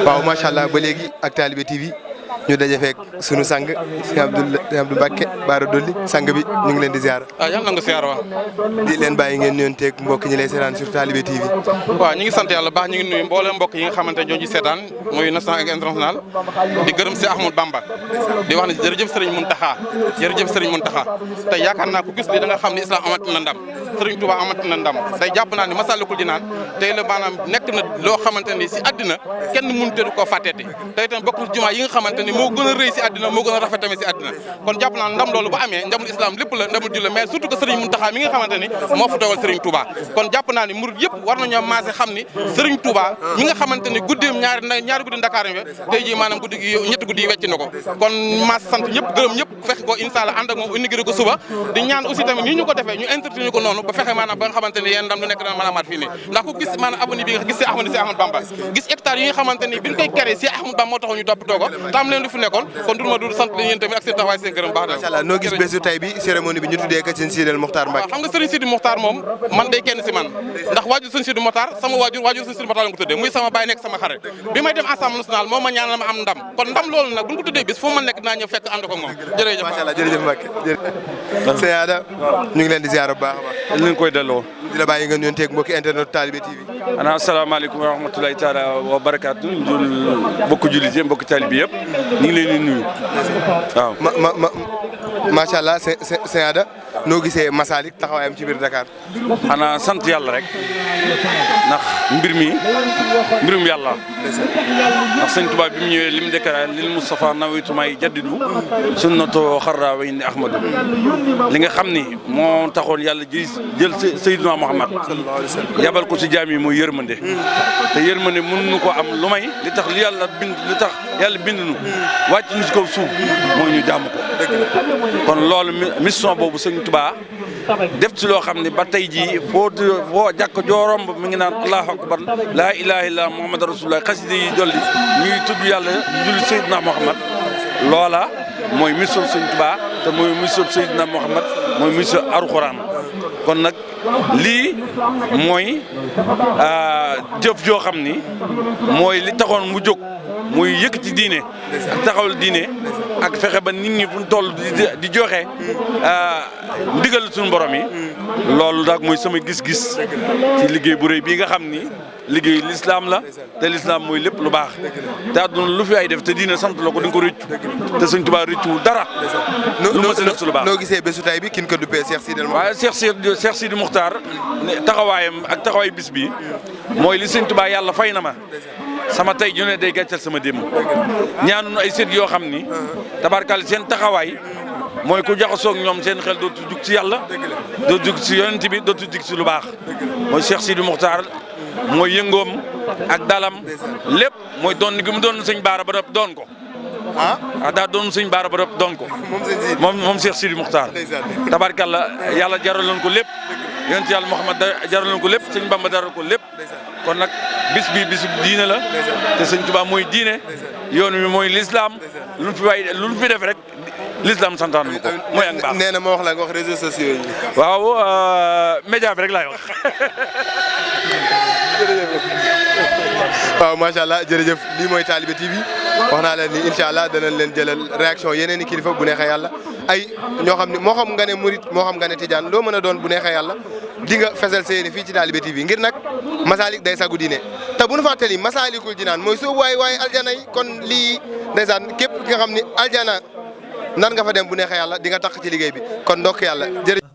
waaw macha allah ba léegi ak Talibé TV ñu daje fekk sunu sang Sëñ Abdou Mbacké Bara Dolly sang bi ñu ngi leen di ziar. yàlla na nga ziar waaw. di leen bàyyi ngeen nuyoon teeg mbokk ñi lay seetaan sur Talibé TV. waaw ñu ngi sant yàlla baax ñu ngi nuyu mboolem mbokk yi nga xamante ne ñoo ci seetaan muy national ak international di gërëm si Ahmadou Bamba di wax ne jërëjëf Serigne Mountakha jërëjëf Serigne Mountakha tey yaakaar naa ko gis li da nga xam ne islam amati na ndam Serigne Touba amati na ndam tey jàpp naa ne Massalikul Jinaan tey la maanaam nekk na loo xamante ni si àddina kenn mënut a koo fàtteeti tey itam bokk na jumaa yi nga xamante ni moo gën a rëy si àddina moo gën a rafet tamit si àddina kon jàpp naa ndam loolu bu amee ndamul islam lépp la ndamul julli mais surtout que Serigne Mountakha mi nga xamante ni moo fa toogal Serigne Touba kon jàpp naa ni murid yëpp war nañoo maase xam ni Serigne Touba mi nga xamante ni guddeem ñaari guddi Dakar yi tey jii maanaam guddi gi ñetti guddi yi wecc na ko kon maas sant ñëpp gërëm ñëpp fexe ko inshallah ànd ak moom inauguré ko suba di ñaan aussi tamit nii ñu ko defee ñu entretenu ko noonu ba fexe maanaam ba nga xamante ni yéen ndam lu nekk dana mën a amaat fii nii ndax ku gis maanaam avenue bi nga gis si Ahmadou Bamba gis hectares yi nga xamante ni biñ koy créé si Ahmadou Bamba moo taxaw ñu toppatoo ko tam leen lu fi nekkoon kon dur ma dul sant leen yéen tamit ak seen taxawaay seen gërëm baax macha allah noo gis bésu tey bi cérémonie bi ñu tuddee ko Serigne Sidil Mokhtar Mbacké xam nga Serigne Sidil Mokhtar moom man day kenn si man ndax waajur Serigne Sidil Mokhtar sama waajur Serigne Sidil Mokhtar la ko tuddee muy sama baay nekk sama xarit bi may dem Assemblée nationale moo ma ñaanal ma am ndam kon ndam loolu nag bu ñu ko tuddee bis fu ma nekk dinaa ñëw fekk ànd ko moom jërëjëf macha allah jërëjëf Mbacké Sëñ Ada ñu ngi leen di ziar bu baax a baax leen koy delloo di la bàyyi nga nuyoon teeg mbokki internet Talibé TV ana asalaamaaleykum wa rahmatulahi taala wa barakaatu mbokku jullit yi mbokku talibé yëpp ñu ngi leen di nuyu waaw macha allah Sëñ Ada noo gisee Massalik taxawaayam ci biir Dakar xanaa sant yàlla rek ndax mbirum yàlla ndax sëñ Tuubaa bi mu ñëwee lim déclaré lil Moustapha nawaytu may jaddidu sunnatoo xarra wa inni ahmadu li nga xam ni moo taxoon yàlla jël Seydina Muhammad yabal ko si jaam yi mooy yërmande te yërmande mënuñu ko am lu may li tax yàlla bind nu wàcc ñu si kaw suuf mooy ñu jàmm ko kon loolu mission boobu sëñ Tuubaa def ci loo xam ne ba tey jii foo jàkk jooromb mi ngi naan allahu akbar laa ilaha illa muhammad rasulullah xasida yi dolli ñuy tudd yàlla julli Seydina Muhammad loola mooy mission sëñ Tuubaa te mooy mission Seydina Muhammad mooy mission alxuraan kon nag lii mooy jëf joo xam ni mooy li taxoon mu jóg muy yëkkati diine ak taxawal diine ak fexe ba nit ñi fu ñu toll di joxe ndigal suñu borom yi loolu daal mooy sama gis-gis ci liggéey bu rëy bii nga xam ni liggéey lislaam la te lislaam mooy lépp lu baax te àdduna lu fi ay def te diine sant la ko di nga ko rëccu te Sëñ Tuubaa rëccuwul dara lu ma si def su lu baax noo gisee bésu tay bi kin ko duppee Cheikh Sidil waaye Cheikh Sidi Mokhtar taxawaayam ak taxawaay bis bi mooy li Sëñ Tuubaa yàlla fay na ma sama tey ñu ne day gàccal sama démb ñaanu ay sët yoo xam ni tabarkal seen taxawaay mooy ku jaxasoo ak ñoom seen xel dootu jug ci yàlla dootu jug ci yonent bi dootu jug ci lu baax mooy Cheikh Sidi Mokhtar mooy yëngoom ak dalam lépp mooy doon gi mu doon sëñ Baara ba doon ko daa doon sëñ Baara ba doon ko moom Cheikh Sidi Mokhtar tabarkalla yàlla jaraloon ko lépp yonent yàlla Muhammad jaraloon ko lépp sëñ Bamba jaral ko lépp kon nag bis bi bisu diine la te sëñ Tuubaa mooy diine yoon wi mooy l'islam lu ñu fi def rek l'islam santaan ko mooy ak baax nee na ma wax la nga wax réseaux sociaux yi waaw média bi rek laay wax waaw macha allah jërëjëf lii mooy Talibé TV wax naa leen ni incha allah danañ leen jëlal réaction yeneen i kilifa bu neexee yàlla ay ñoo xam ne moo xam nga ne murit moo xam nga ne tijaan loo mën a doon bu neexee yàlla di nga fesal sa yéene fii ci Talibé TV ngir nag Massalik day sagu diine te bu nu fàttali Massalikul Jinaan mooy soobu waaye aljana yi kon lii ndeysaan képp ki nga xam ni aljana nan nga fa dem bu neexee yàlla di nga tax ci liggéey bi kon ndokk yàlla jërëjëf